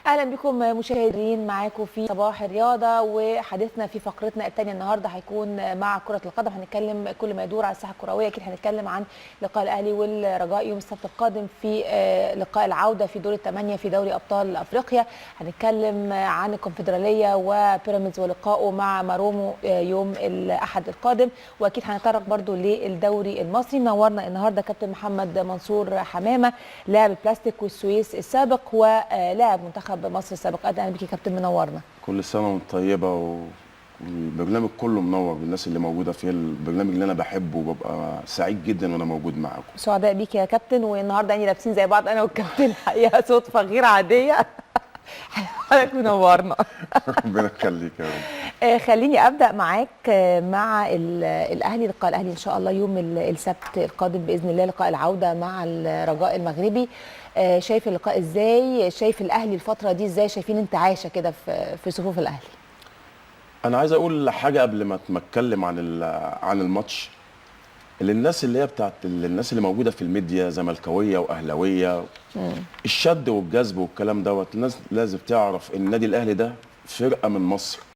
اهلا بكم مشاهدين، معاكم في صباح الرياضة، وحديثنا في فقرتنا الثانية النهارده هيكون مع كره القدم. هنتكلم كل ما يدور على الساحة الكروية، اكيد هنتكلم عن لقاء الاهلي والرجاء يوم السبت القادم في لقاء العودة في دور الثمانية في دوري ابطال افريقيا. هنتكلم عن الكونفدراليه وبيراميدز ولقائه مع مارومو يوم الاحد القادم، واكيد هنتطرق برضو للدوري المصري. منورنا النهارده كابتن محمد منصور حمامه، لاعب البلاستيك والسويس السابق ولاعب منتخب مصر السابق. اهلا بيك يا كابتن، منورنا. كل سنة وانت طيبة، والبرنامج كله منور بالناس اللي موجودة فيه. البرنامج اللي انا بحبه وببقى سعيد جدا وانا موجود معاكم. سعداء بيك يا كابتن. والنهارده يعني لابسين زي بعض انا والكابتن، الحقيقة صدفة غير عادية. حضرتك منورنا. ربنا يخليك يا رب. خليني ابدا معاك مع الاهلي، لقاء الاهلي ان شاء الله يوم السبت القادم باذن الله، لقاء العودة مع الرجاء المغربي. شايف اللقاء ازاي؟ شايف الاهلي الفترة دي ازاي؟ شايفين انتعاشه كده في صفوف الاهلي؟ انا عايز اقول حاجة قبل ما اتكلم عن الماتش، للناس اللي هي بتاعت الناس اللي موجودة في الميديا، زملكاويه واهلاويه، الشد والجذب والكلام دوت. الناس لازم تعرف ان النادي الاهلي ده فرقه من مصر.